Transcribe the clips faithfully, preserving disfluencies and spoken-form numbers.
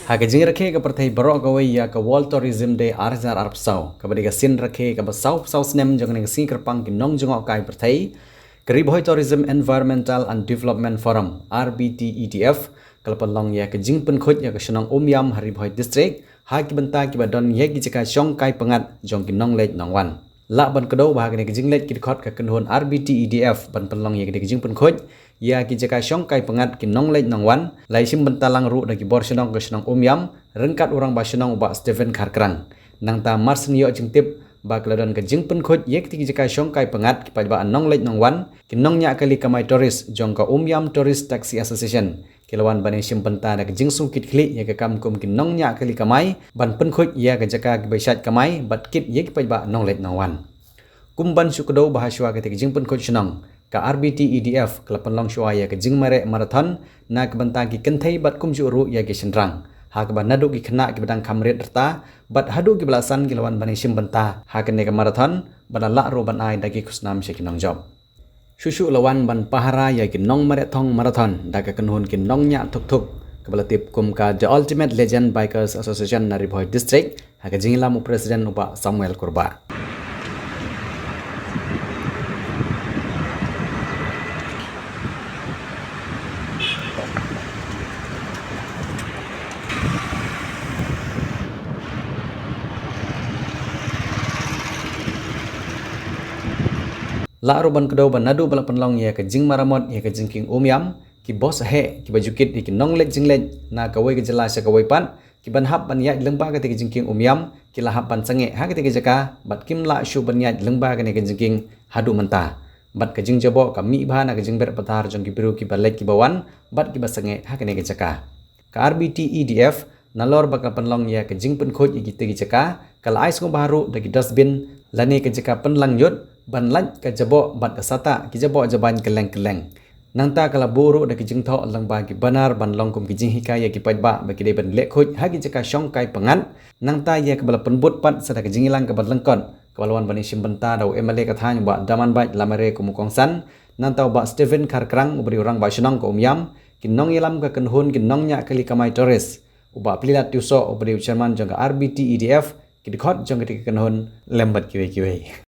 Ha ka jingrakhe ka pyrthei baroh kawei ïa ka World Tourism Day ar hajar arphew saw, kaba dei ka sien rakhe kaba saw phew saw snem jong kane ka sngi kyrpang ki nongjngohkai pyrthei, ka Ri Bhoi Tourism Environmental and Development Forum, R B T E D F, ka la pynlong ïa ka jingpynkhuid ïa ka shnong Umiam ha Ri Bhoi District, ha ki bynta kiba don ïa ki jaka shongkai pyngngad jong ki nongleit nongwan. Lah ban kdew ba ha kane ka jingleit ki dkhot ka kynhun R B T E D F ban pynlong ïa kane ka jingpynkhuid ïa ki jaka shongkai pyngngad ki nongleit nongwan, la ïashim bynta lang ruh da ki bor shnong ka shnong Umiam, ryngkat u rangbah shnong u Bah Stephen Kharkrang. Nangta mar shen ïoh jingtip ba ka la don ka jingpynkhuid ïa kiti ki jaka shongkai pyngngad, ki paidbah nongleit nongwan, ki nongñiah kali kamai tourist jong ka Umiam Tourist Taxi Association, ki la wan ban ïashim bynta da ka jingsngewkitkhlieh ïa ka kam kum ki nongñiah kali kamai ban pynkhuid ïa ka jaka kiba shait kamai bad kit ïa ki paidbah nongleit nongwan. Kum ban shu kdew ba ha shuwa kata ka jingpynkhuid shnong, ka R B T E D F ka la pynlong shuwa ïa ka jingmareh marathon na ka bynta ki kynthei bad kumjuh ruh ïa ki shynrang, ha kaba naduh ki khynnah kiba dang kham rit rta bad haduh kiba la san ki la wan ban ïashim bynta ha kane ka marathon, bad la lah ruh ban ai da ki khusnam sha ki nongjop. Shuh shuh la wan ban pahara ïa ki nongmareh thong marathon da ka kynhun ki nongñiah thuk thuk, kaba la tip kum ka The Ultimate Legend Bikers Association na Ri Bhoi District, ha ka jingïalam u President u Bah Samuel Kurbah. Lah ruh ban kdew ba naduh ba la pynlong ïa ka jingmaramot ïa ka jingkieng Umiam, ki bos heh kiba ju kit ïa ki nongleit jingleit na kawei ka jylla sha kawei pat, ki ban hap ban ïaid lyngba kata ka jingkieng Umiam, ki la hap ban sangeh ha kata ka jaka, bad kim lah shuh ban ïaid lyngba kane ka jingkieng haduh mynta. Bad ka jingjaboh ka mih bha na ka jingbret pathar jong ki briew kiba leit kiba wan bad kiba sangeh ha kane ka jaka. Ka R B T E D F, nalor ba ka pynlong ïa ka jingpynkhuid ïa kita ki jaka, ka la ai sngewbha ruh da ki dustbin lane ka jaka pynlang ñiut ban lait ka jaboh bad ka sata ki jaboh jabain kylleng kylleng. Nangta ka la buh ruh da ki jingthoh lyngba ki banner ban long kum ki jinghikai ïa ki paidbah ba ki dei ban leh khuid ha ki jaka shongkai pyngngad. Nangta ïa kaba la pynbud pat sa da ka jingïalang kaba lyngkot, kaba la wan ban ïashim bynta da u M L A ka thaiñ u Bah Damanbait Lamare kum u kongsan, nangta u Bah Stephen Kharkrang uba dei u rangbah shnong ka Umiam, ki nongïalam ka kynhun ki nongñiah kali kamai tourist, u Bah Plilat Tiewsoh uba dei u chairman jong ka R B T E D F, ki dkhot jong kata ka kynhun lem bad kiwei kiwei.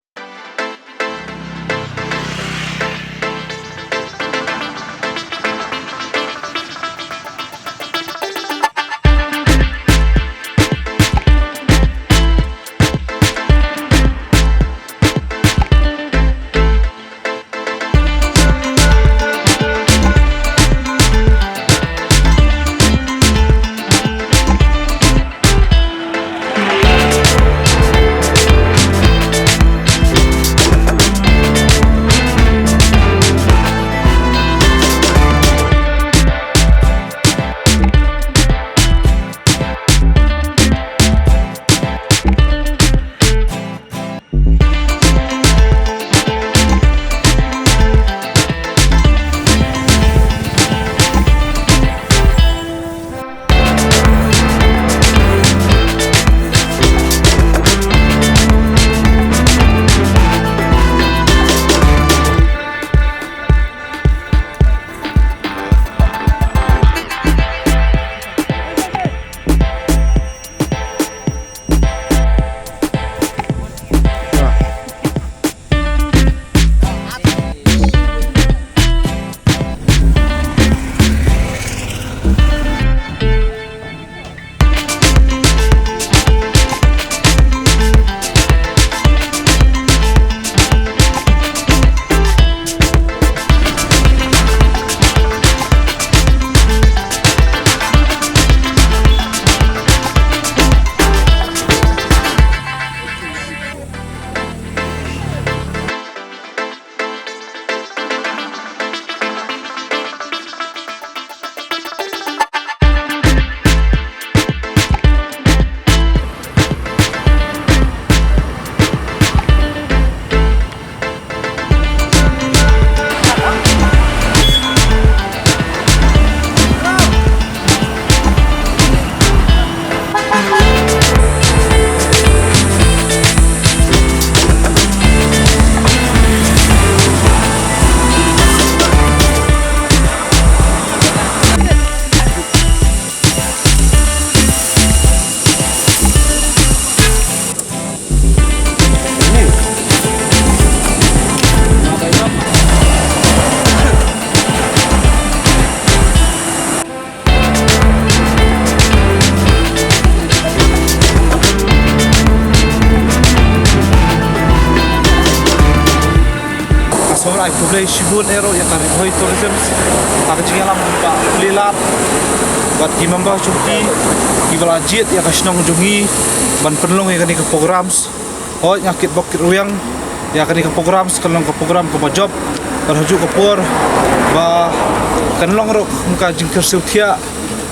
Ai khublei shibun ïa ka Ri Bhoi Tourism ha ka jingïalam ba plie lad bad ki member jong ki kiba la jied ïa ka shnong jong ngi ban pynlong ïa kane ka programs. Hooid, nga kitbok kitrwiang ïa kane ka programs, kan long ka program kaba jop bad ha kajuh ka por ba kan long ruh kum ka jingkyrsiew thiah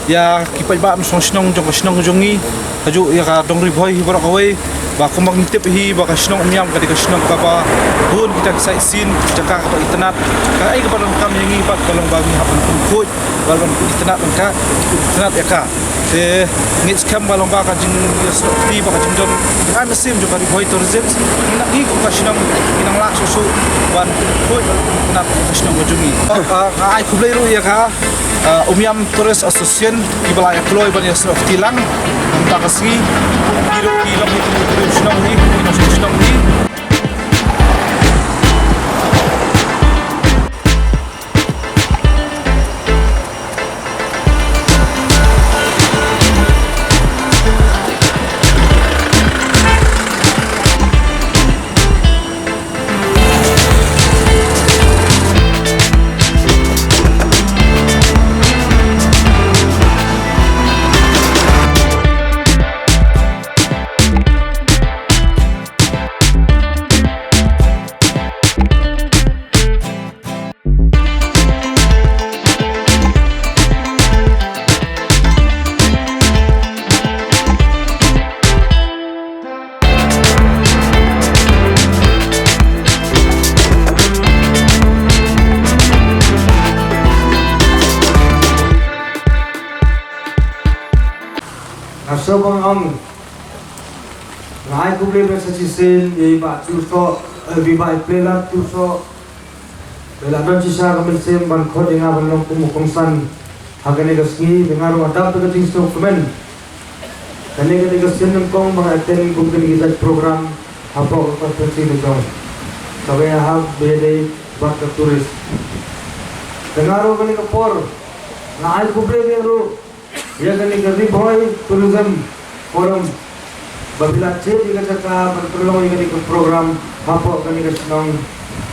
ïa ki paidbah mynsong shnong jong ka shnong jong ngi, ha kajuh ïa ka dong Ri Bhoi hi baroh kawei. Ba kumba ngi tip hi ba ka shnong Umiam ka dei ka shnong kaba bun kita ki sightseeing jaka kaba itynnad. Kaei kaba donkam ïa ngi pat ka long ba ngi hap ban pynkhuid, ba ban pynitynnad ïa ka, pynitynnad ïa ka. Te ngi skhem ba long ba ka jingïasnoh kti ba ka jingdon, ai mynsiem jong ka Ri Bhoi Tourism, ngi nang, ngi kum ka shnong ngi nang lah shuh shuh ban pynkhuid, ban pynitynnad ïa ka shnong ka jong ngi. Ah, nga ai khublei ruh ïa ka Ah, Umiam Tourist Association kiba la ïa kloi ban ïasnoh kti lang mynta ka sngi. Ki ruh ki long hi, ki ruh shnong hi, ki nongshong shnong hi. Nga sngewbha ban ong, nga ai khublei ba sa shisien ïa i Bah Tiewsoh, eh, i Bah Pleilat Tiewsoh. Ba la don shisha ka mynsiem ban khot ïa nga ban long kum u kongsan ha kane ka sngi, te nga ruh nga dap da ka jingsngewkmen. Kane ka dei ka sien nyngkong ba nga attend kum kane ka jait program hapoh ka constituency ka jong, kaba ïahap ba ïadei bad ka tourist. Te nga ruh kane ka por nga ai khublei ïa ruh ïa kane ka Ri Bhoi Tourism Forum ba phi la jied ïa ka jaka ban pynlong ïa kane ka program hapoh kane ka shnong,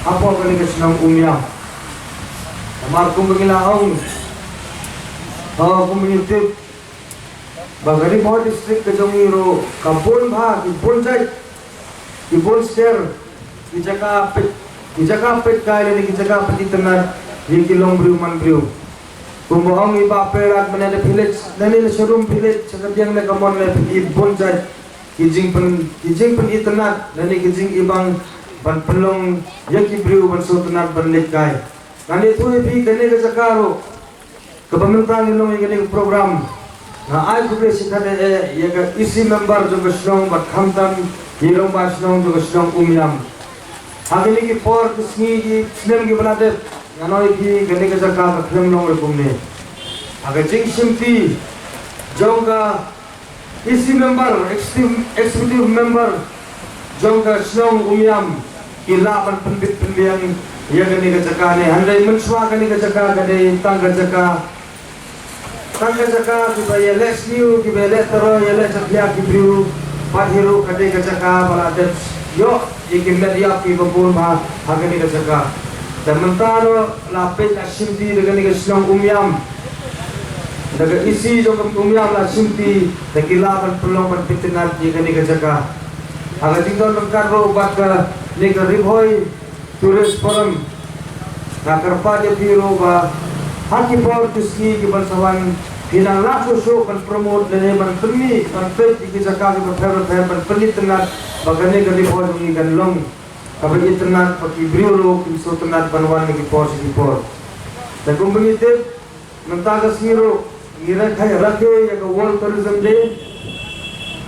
hapoh kane ka shnong Umiam. Namar kumba ngi la ong, ha, kumba ngi tip ba ka Ri Bhoi District ka jong ngi ruh ka bun bha, ki bun jait, ki bun sher, ki jaka peit, ki jaka peit kai lane ki jaka peit itynnad ïa ki longbriew manbriew. Kumba ong i Bah Pleilat, mynne na village, lane na Sharum village, sha ka diang ne ka mon ne phi i bun jait ki jingpyn, ki jingpynitynnad lane ki jingibang ban pynlong ïa ki briew ban sngewtynnad ban leit kai. Ngan ïathuh ïa phi kane ka jaka ruh kaba mynta ngi long ïa kane ka program, nga ai khublei shikatdei eh ïa ka E C member jong ka shnong bad khamtam ki rangbah shnong jong ka shnong Umiam. Ha kine ki por ki sngi ki snem kiba la dep, ngan ong ïa phi kane ka jaka ka khlem long ruh kumne. Ha ka jingshimti jong ka E C member, executive, executive member jong ka shnong Umiam, ki lah ban pynbit pynbiang ïa kane ka jaka ne. Hynrei mynshuwa kane ka jaka ka dei tang ka jaka, tang ka jaka kiba ïaleh sniew, kiba ïaleh tyroi, ïaleh jakhlia ki briew. Bad hi ruh ka dei ka jaka ba la dep ïoh ïa ki met ïap kiba bun bha ha kane ka jaka. Te mynta ruh la peit la shimti da kane ka shnong Umiam, da ka E C jong ka Umiam la shimti, da ki lah ban pynlong ban pyntynnad ïa kane ka jaka. Ha ka jingdon ryngkat ruh bad kane ka Ri Bhoi Tourist Forum, nga kyrpad ïa phi ruh ba ha ki por ki sngi kiban sa wan phin nang lah shuh shuh ban promote lane ban pynmih ban peit ïa ki jaka kiba pher bapher ban pyntynnad ba kane ka Ri Bhoi jong ngi kan long kaba itynnad, ba ki briew ruh kin sngewtynnad ban wan ha ki por sha ki por. Te kumba ngi tip, mynta ka sngi ruh ngi rakhe, rakhe ïa ka World Tourism Day.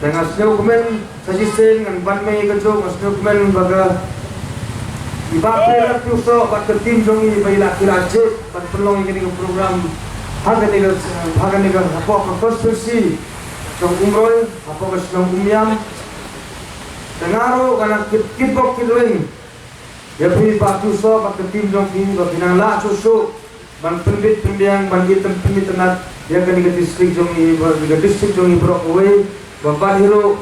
Te nga sngewkmen sa shisien ngan ban mei ïa kajuh, nga sngewkmen ba ka i Bah Pleilat Tiewsoh bad ka team jong i ba i la, ki la jied ban pynlong ïa kane ka program ha kane ka, ha kane ka, hapoh ka constituency jong Umroi, hapoh ka shnong Umiam. Te nga ruh nga nang kit, kitbok kitrwiang ïa phi Bah Tiewsoh bad ka team jong phi ba phin nang lah shuh shuh ban pynbit pynbiang, ban ïa pyn, pynbiang itynnad ïa kane ka district jong ngi, ba, ka district jong ngi baroh kawei. Ba bad hi ruh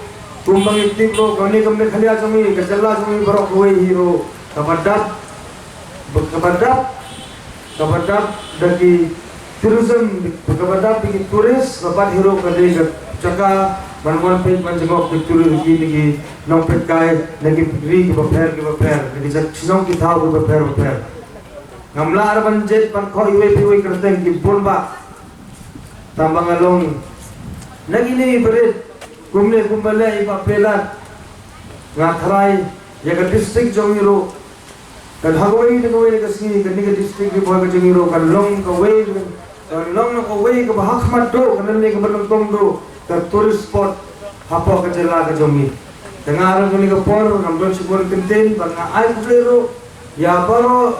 kumba ngi tip ruh kane ka Meghalaya jong ngi, ka jylla jong ngi baroh kawei hi ruh kaba dap Kaba dap, kaba dap da ki tourism, kaba dap da ki tourist, kaba dap hi ruh ka dei ka jaka ban wan peit ban jngoh ki tourist, ki, na ki nongpeitkai na ki ri kiba pher kiba pher, na ki jaka shnong ki thaw kiba pher kiba pher. Ngam lah ruh ban jied ban khoh iwei pa iwei kyrteng, ki bun bah. Tang ba nga long na kine i barit, kumne kumba leh i Bah Pleilat, nga tharai ïa ka district jong ngi ruh, ka ha kawei na kawei ka sngi kane ka district Ri Bhoi ka jong ngi ruh kan long kawei, kan long na kawei kaba ha khmat duh, kan long kaba nyngkong duh ka tourist spot hapoh ka jylla ka jong ngi. Te nga ruh kane ka por ngam don shuh ban kyntien, bad nga ai khublei ruh ïa baroh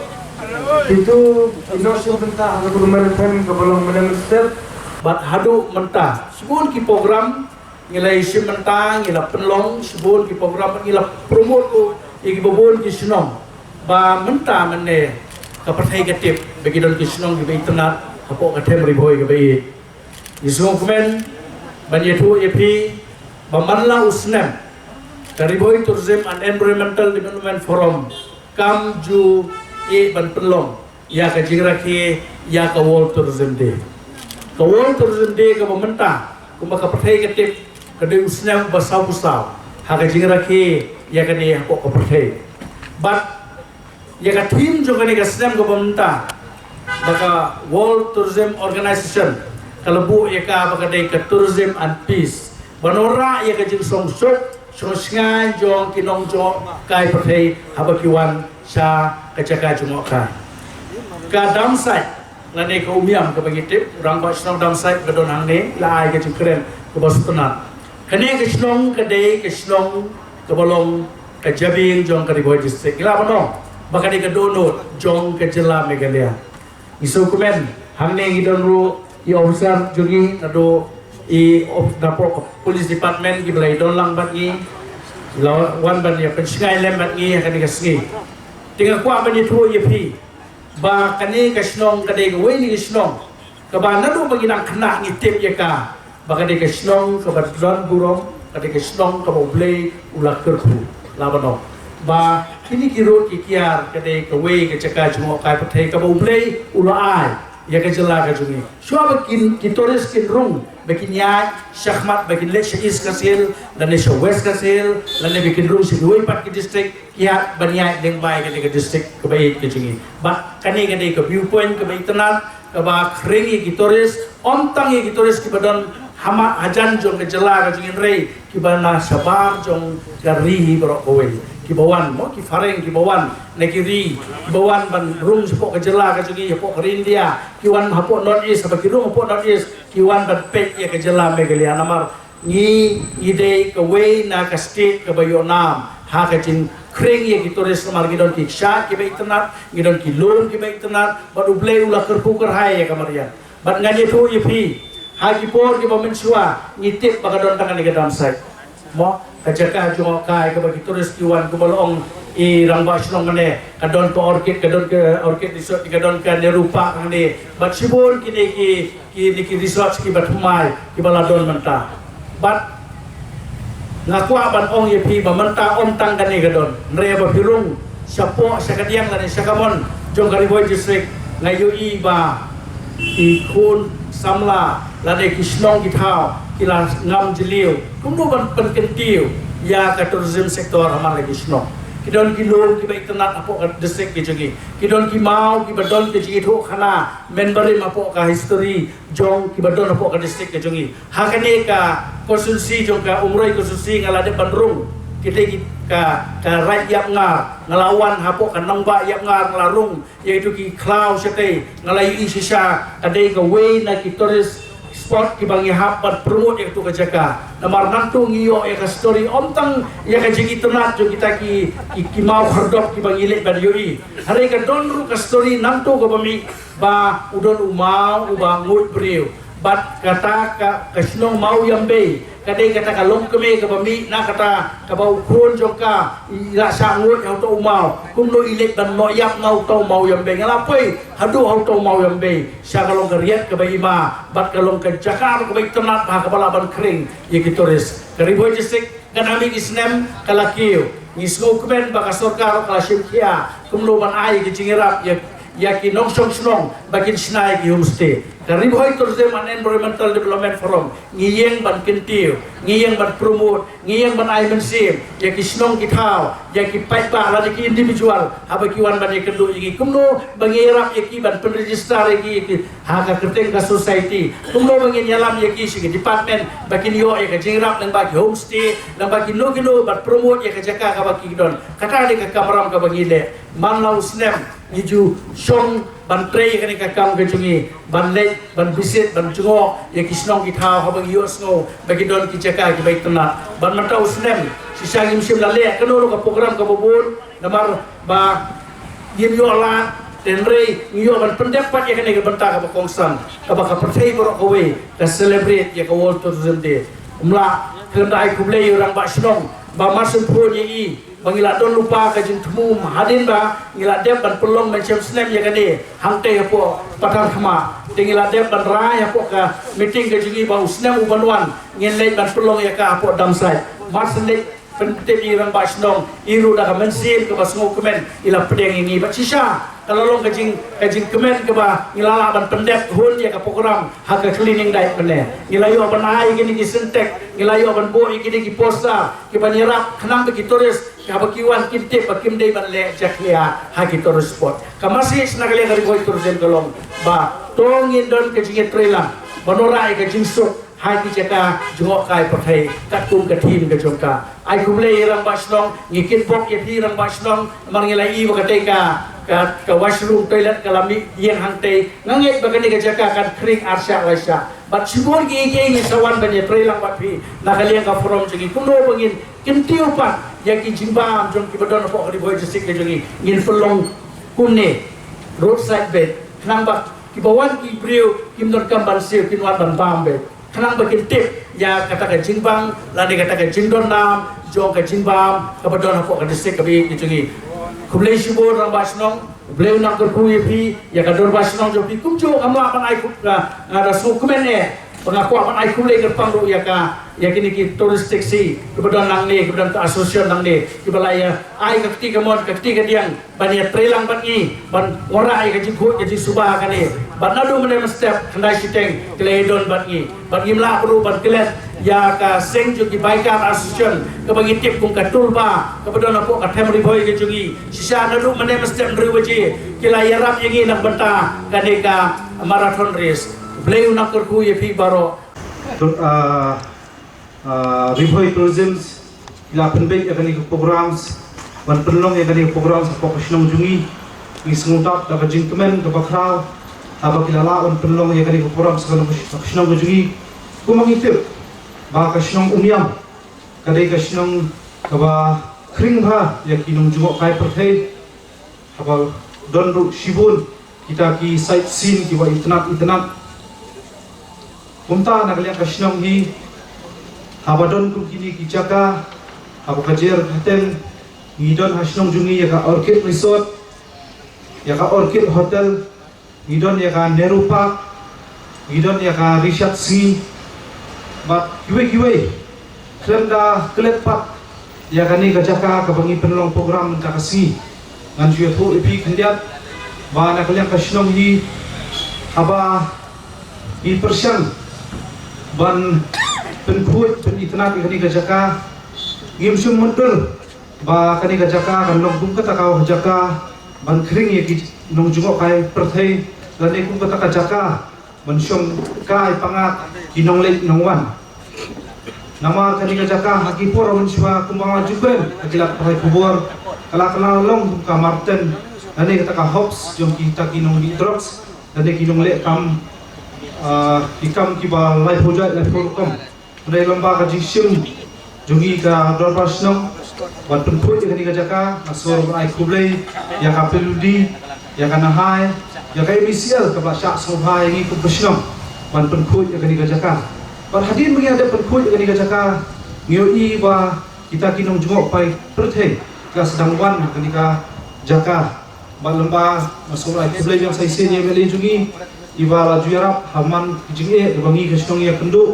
kito ki nongshim bynta ha ka Tournament kaba long mynne mynstep. Bad haduh mynta shibun ki program ngi la ïashim bynta, ngi la pynlong shibun ki program, ngi la promote ruh ïa kiba bun ki shnong. Ba mynta mynne ka pyrthei ka tip ba ki don ki shnong kiba itynnad hapoh ka them Ri Bhoi kaba ïeit. Ngi sngewkmen ban ïathuh ïa phi ba man la u snem ka Ri Bhoi Tourism and Environmental Development Forum kam ju ïeh ban pynlong ïa ka jingrakhe ïa ka World Tourism Day. Ka World Tourism Day kaba mynta kumba ka pyrthei ka tip ka dei u snem ba saw phew saw ha ka jingrakhe ïa kane hapoh ka pyrthei. Bad ïa ka theme jong kane ka snem kaba mynta ba ka World Tourism Organization ka la buh ïa ka ba ka dei ka Tourism and Peace. Ban wanrah ïa ka jingsngewsuk sngewsngew jong ki nongjngohkai pyrthei haba ki wan sha ka jaka jngohkai. Ka Damsait lane ka Umiam kaba ngi tip, u rangbah shnong Damsait ka don hangne, la ai ka jingkren kaba sngewtynnat. Kane ka shnong ka dei ka shnong kaba long ka jabieng jong ka Ri Bhoi District. Ngi lah ban ong ba ka dei ka dohnud jong ka jylla Meghalaya. Ngi sngewkmen hangne ngi don ruh i officer jong ngi naduh i of-, napoh ka police department kiba la ïadon lang bad ngi, la wan ban ïa pynshngaiñ lem bad ngi ha kane ka sngi. Te nga kwah ban ïathuh ïa phi ba kane ka shnong ka dei kawei na ki shnong kaba naduh ba ngi dang khynnah ngi tip ïa ka ba ka dei ka shnong kaba don burom, ka dei ka shnong kaba U Blei u la kyrkhu. Lah ban ong ba kine ki rud ki kiar ka dei kawei ka jaka jngohkai pyrthei kaba U Blei u la ai ïa ka jylla ka jong ngi. Shuwa ba kin, ki tourist kin rung ba kin ïaid shakhmat, ba kin leit sha East Khasi Hills lane sha West Khasi Hills lane ba kin rung sha kiwei pat ki district, ki ïaid ban ïaid lyngba ïa kane ka district kaba ïeit ka jong ngi. Bad kane ka dei ka viewpoint kaba itynnad kaba khring ïa ki tourist, ym tang ïa ki tourist kiba don ha ma-, hajan jong ka jylla ka jong ngi hynrei kiba na shabar jong ka ri baroh kawei, kiba wan, mo, ki phareng kiba wan na ki ri, kiba wan ban rung shapoh ka jylla ka jong ngi, shapoh ka ri India, ki wan hapoh North East, haba ki rung hapoh North East ki wan ban peit ïa ka jylla Meghalaya. Namar ngi, ngi dei kawei na ka state kaba ïoh nam ha ka jingkhring ïa ki tourist, namar ngi don ki kshaid kiba itynnad, ngi don ki lum kiba itynnad, bad U Blei u la kyrkhu kyrhai ïa ka mariang. Bad ngan ïathuh ïa phi ha ki por kiba mynshuwa ngi tip ba ka don tang kane ka Damsait, mo, ka jaka jngohkai kaba ki tourist ki wan, kumba la ong i rangbah shnong mynne, ka don ka orchid, ka don ka Orchid Resort, ka don ka Nehru Park hangne, bad shibun kine ki, kine ki resort kiba thymmai kiba la don mynta. Bad nga kwah ban ong ïa phi ba mynta ym tang kane ka don, hynrei ba phi rung shapoh, sha kadiang lane sha kamon jong ka Ri Bhoi District, nga ïohi ba ki khun samla lane ki shnong ki thaw ki la ngam jylliew kumno ban pynkyntiew ïa ka tourism sector ha man la ki shnong. Ki don ki lum kiba itynnad hapoh ka district ka jong ngi, ki don ki maw kiba don ka jingïathuhkhana mynbarim hapoh ka history jong kiba don hapoh ka district ka jong ngi. Ha kane ka constituency jong ka Umroi constituency nga la dep ban rung kita ki, ka, ka Raid Ïapngar, nga la wan hapoh ka Nongbah Ïapngar, nga la rung ïa itu ki khlaw shatei, nga la ïohi shisha ka dei kawei na ki tourist spot kiba ngi hap ban promote ïa katu ka jaka. Namar nangtu ngi ïoh ïa ka story, ym tang ïa ka jingitynnad jong kita ki, ki, ki maw khardop kiba ngi leit ban ïohi, hynrei ka don ruh ka story nangtu kaba mih ba u don u maw uba nguid briew. Bad kata ka, ka shnong Mawïambei ka dei kata ka longkmie kaba mih na kata kaba u khun jong ka i la shah nguid ha uta u maw, kumno i leit ban noh ïap na uta u Mawïambei. Nga la poi haduh ha uta u Mawïambei, sha ka long ka riat kaba ima bad ka long ka jaka kaba itynnad bha kaba lah ban khring ïa ki tourist. Ka Ri Bhoi District katba mih ki snem ka la kiew, Ngi sngewkmen ba ka sorkar ka la shim khia kumno ban ai ki jingïarap ïa, ïa ki nongshong shnong ba kin shna ïa ki homestay. Ka Ri Bhoi Tourism and Environmental Development Forum ngi ïeng ban kyntiew, ngi ïeng ban promote, ngi ïeng ban ai mynsiem ïa ki shnong ki thaw, ïa ki paidbah lane ki individual haba ki wan ban ïakynduh ïa ngi kumno ba ngi ïarap ïa ki ban pynregister ïa ki, ïa ki ha ka kyrteng ka society. Kumno ba ngin ïalam ïa ki sha ki department ba kin ïoh ïa ka jingïarap lyngba ki homestay, lyngba kino kino ban promote ïa ka jaka kaba ki don. Kata dei ka kamram kaba ngi leh. Man la u snem ngi ju shong ban trei ïa kane ka kam ka jong ngi, ban leit ban visit, ban jngoh ïa ki shnong ki thaw haba ngi ïohsngew ba ki don ki jaka kiba itynnat. Bad mynta u snem shisha ngim shym la leh kano kano ka program kaba bun namar ba ngim ïoh lad, hynrei ngi ïoh ban pyndep pat ïa kane ka bynta kaba kongsan kaba ka pyrthei baroh kawei ka celebrate ïa ka World Tourism Day. Kumla khlem da ai khublei ïa u rangbah shnong ba mar shu phone ïa i ba ngi la don lypa ka jingthmu hadien ba ngi la dep ban pynlong mynshem snem ïa kane hangtei hapoh Patharkhmah. Te ngi la dep ban rai hapoh ka meeting ka jong ngi ba u snem u ban wan ngin leit ban pynlong ïa ka hapoh dump site. Mar shu leit pyntip ïa i rangbah shnong, i ruh da ka mynsiem kaba sngewkmen i la pdiang ïa ngi. Bad shisha ka la long ka jing, ka jingkmen kaba ngi la lah ban pyndep hun ïa ka program ha ka cleaning drive mynne. Ngi la ïoh ban ai ïa kine ki Sintex, ngi la ïoh ban buh ïa kine ki poster kiban ïarap khnang ba ki tourist haba ki wan kin tip ba kim dei ban leh jakhlia ha ki tourist spot. Ka message na ka liang ka Ri Bhoi Tourism ka long ba to ngin don ka jingïatreilang ban wanrah ïa ka jingsuk ha ki jaka jngohkai pyrthei katkum ka theme ka jong ka. Ai khublei ïa i rangbah shnong, ngi kitbok ïa phi rangbah shnong, namar ngi la ïohi ba katei ka, ka, ka washroom toilet ka la mih ïeng hangtei. Nga ngeit ba kane ka jaka kan khring ar shah lai shah. Bad shibun kiei kiei ngi sa wan ban ïatreilang bad phi na ka liang ka forum jong ngi kumno ba ngin kyntiew pat ïa ki jingbam jong kiba don hapoh ka Ri Bhoi District ka jong ngi. Ngin pynlong kumne roadside bed khnang ba kiba wan ki briew kim donkam ban siew, kin wan ban bam bed. Khnang ba kin tip ïa kata ka jingbang lane kata ka jingdon nam jong ka jingbam kaba don hapoh ka district kaba ïeit ka jong ngi. Khublei shibun rangbah shnong, U Blei un nang kyrkhu ïa phi, ïa ka dorbar shnong jong phi. Kumjuh ngam lah ban ai khublei, nga, nga da sngewkmen eh ba nga kwah ban ai khublei kyrpang ruh ïa ka, ïa kine ki tourist taxi kiba don nangne, kiba don ka association nangne, kiba la ïa ai ka kti kamon, ka kti kadiang ban ïatreilang bad ngi ban wanrah ïa ka jingkhuid ka jingsuba ha kane. Bad naduh mynne mynstep khyndai shiteng ki la ïadon bad ngi. Bad ngim lah ruh ban klet ïa ka seng jong ki biker association kaba ngi tip kum ka Tulba kaba don hapoh ka them Ri Bhoi ka jong ngi. Shisha naduh mynne mynstep hynriew baje ki la ïarap ïa ngi na ka bynta kane ka marathon race. Blei un nang kyrkhu ïa phi baroh. Tur, ah, ah, Ri Bhoi Tourism ki la pynbeit ïa kane ka programs, ban pynlong ïa kane ka programs hapoh ka shnong jong ngi. Ngi sngewthuh da ka jingkmen kaba khraw haba ki la lah ban pynlong ïa kane ka programs ha ka shnong ka jong ngi. Kumba ngi tip ba ka shnong Umiam ka dei ka shnong kaba khring bha ïa ki nongjngohkai pyrthei. Haba don ruh shibun kita ki sightseeing kiba itynnat itynnat. Kumta na ka liang ka shnong hi, haba don kum kine ki jaka, haba ka jer ka ten, ngi don ha shnong jong ngi ïa ka Orchid Resort, ïa ka Orchid Hotel, ngi don ïa ka Nehru Park, ngi don ïa ka Richard Sngi, bad kiwei kiwei. Khlem da klet pat ïa kane ka jaka kaba ngi pynlong program mynta ka sngi, ngan shu ïathuh ïa phi khyndiat ba na ka liang ka shnong hi, haba ngi pyrshang ban pynkhuid pynitynnad ïa kane ka jaka, ngim shym myntoi ba kane ka jaka kan long kum kata ka jaka ban khring ïa ki nongjngohkai pyrthei, lane kum kata ka jaka ban shongkai pangad ki nongleit nongwan. Namar kane ka jaka ha ki por mynshuwa kumba nga ju kren ha ki lad pathai khubor, ka la, ka la long kum ka marten lane kata ka hubs jong kita ki nongleh drugs lane ki nongleh kam, ah, ki kam kiba laiphew jait laiphew rukom. Hynrei lem bad ka jingshim jong ngi ka dorbar shnong ban pynkhuid ïa kane ka jaka, nga sngew ruh ban ai khublei ïa ka P W D, ïa ka NEIGAI, ïa ka M E C L kaba la shah sngewbha ïa ngi kum ka shnong ban pynkhuid ïa kane ka jaka. Bad hadien ba ngi la dep pynkhuid ïa kane ka jaka, ngi ïohi ba kita ki nongjngohkai pyrthei ki la sdang wan ha kane ka jaka. Bad lem bad nga sngew ai khublei biang sa shisien ïa i M L A jong ngi iba la ju ïarap ha man ki jingeh iba ngi ka shnong ïakynduh,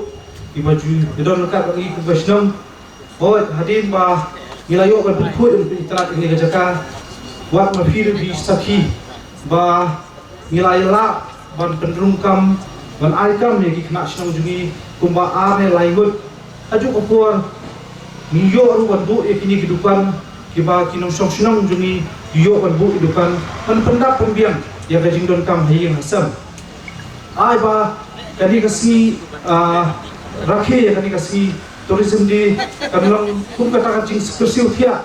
iba ju ïadon ryngkat bad ngi kum ka shnong. Hooid, hadien ba Ngi la ïoh ban pynkhuid ban pynïatrad ïa kane ka jaka. Wat ma phi ruh phi sakhi ba ngi la ïalah ban pynrung kam, ban ai kam ïa ki khynnah shnong jong ngi kumba ar ne lai ngut. Ha kajuh ka por ngi ïoh ruh ban buh ïa kine ki dukan, kiba ki nongshong shnong jong ngi ki ïoh ban buh ïa ki dukan ban pyndap pynbiang ïa ka jingdonkam ha ïing ha sem. Ai ba kane ka sngi, ah, rakhe ïa kane ka sngi Tourism Day kan long kum kata ka jingkyrsiew thiah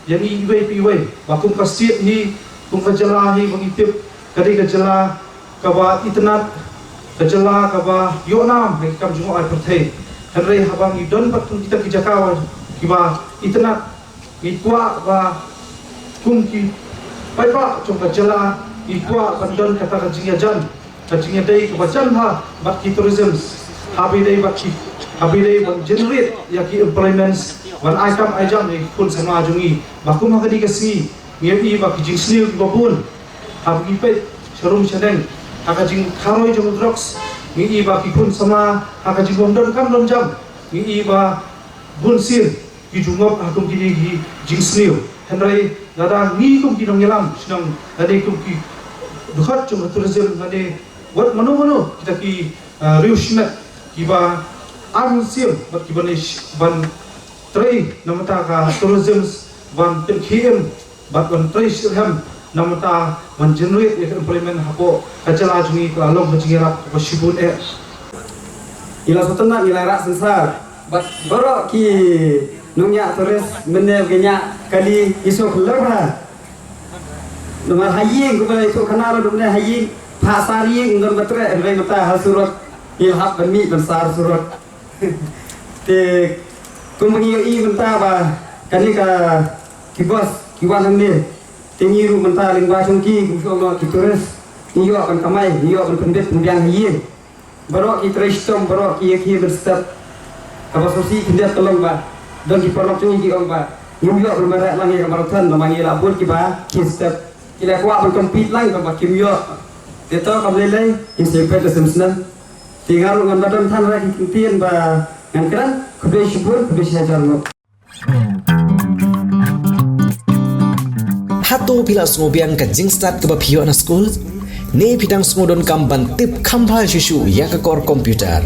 ïa ngi iwei pa iwei, ba kum ka state hi, kum ka jylla hi ba ngi tip ka dei ka jylla kaba itynnad, ka jylla kaba ïoh nam ha ki kam jngoh ai pyrthei. Hynrei haba ngi don pat kum kita ki jaka kiba itynnad, ngi kwah ba kum ki paidbah jong ka jylla ngi kwah ban don kata ka jingïajan, ka jingïadei kaba jan bha bad ki tourism, haba ïadei bad ki, haba ïadei ban generate ïa ki employments, ban ai kam ai jam ïa ki khun samla jong ngi. Ba kum ha kane ka sngi ngi ïohi ba ki jingsniew kiba bun, haba ngi peit sharum shaneng ha ka jingkharoi jong drugs, ngi ïohi ba ki khun samla ha ka jingbym don kam don jam, ngi ïohi ba bun sien ki ju ngop ha kum kine ki jingsniew. Hynrei lada ngi kum ki nongïalam shnong, lada kum ki dkhot jong ka tourism, lada wat mano mano kita ki, ah, riew shimet kiba ar mynsiem bad kiba nang ban trei na bynta ka tourism, ban pynkhie im bad ban trei shitrhem na bynta ban generate ïa ka employment hapoh ka jylla jong ngi, ka la long ka jingïarap kaba shibun eh. Ngi la sngewtynnat, ngi la rah synsar bad baroh ki nongñiah tourist, mynne ki ñiah kali, ki sngewkhlem bha. Namar ha ïing, kumba la ïathuh khana ruh mynne ha ïing, phah sar ïing ym don ba treh, hynrei mynta ha surok ngi la hap ban mih ban sar surok. Te kumba ngi ïohi mynta ba kane ka, ki bus ki wan hangne, te ngi ruh mynta lyngba jong ki, kum shu ong, ki tourist, ngi ïoh ban kamai, ngi ïoh ban pynbit pynbiang ha ïing. Baroh ki trei shitom, baroh ki ïa ki ban step. Kaba sngewsih khyndiat ka long ba don ki paralok jong ngi ki ong ba ngim ïoh ban mareh lang ïa ka marathon namar ngi la bun kiba ki step. Ki la kwah ban compete lang ba kim ïoh. Te to kam lei lei, ngin sa ïa peit la snem snem. Te nga ruh ngan ba don than ra ki kyntien ba ngan kren, khublei shibun, khublei shihajar nguh. Hato phi la sngewbiang ka jingstad kaba phi ïoh na skul? Ne phi dang sngewdonkam ban tip kham bha shuh shuh ïa ka kor computer?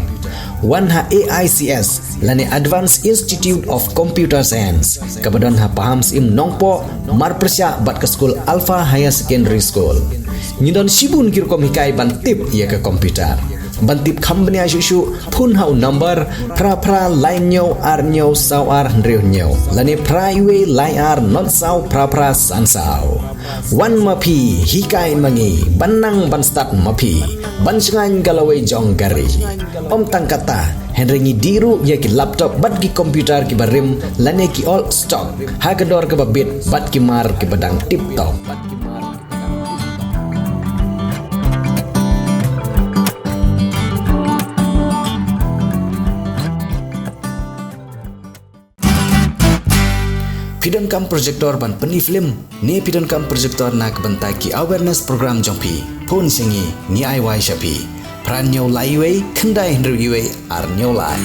Wan ha A I C S lane Advanced Institute of Computer Science kaba don ha Pahamsyiem Nongpoh, marpyrshah bad ka skul Alpha Higher Secondary School. Ngi don shibun ki rukom hikai ban tip ïa ka computer. Ban tip kham bniah shuh shuh, phone ha u number phra phra lai hynñiew ar hynñiew saw ar hynriew hynñiew lane phra iwei lai ar not saw phra phra san saw. Wan ma phi, hikai ma ngi, ban nang ban stad ma phi, ban shngaiñ ka lawei jong ka ri. Ym tang kata, hynrei ngi dih ruh ïa ki laptop bad ki computer kiba rim lane ki old stock ha ka dor kaba bit bad ki mar kiba dang tip top. Phi donkam projector ban pyni film ne phi donkam projector na ka bynta ki awareness program jong phi? Phone sha ngi, ngi ai wai sha phi. Phra hynñiew lai iwei, khyndai hynriew iwei, ar hynñiew lai.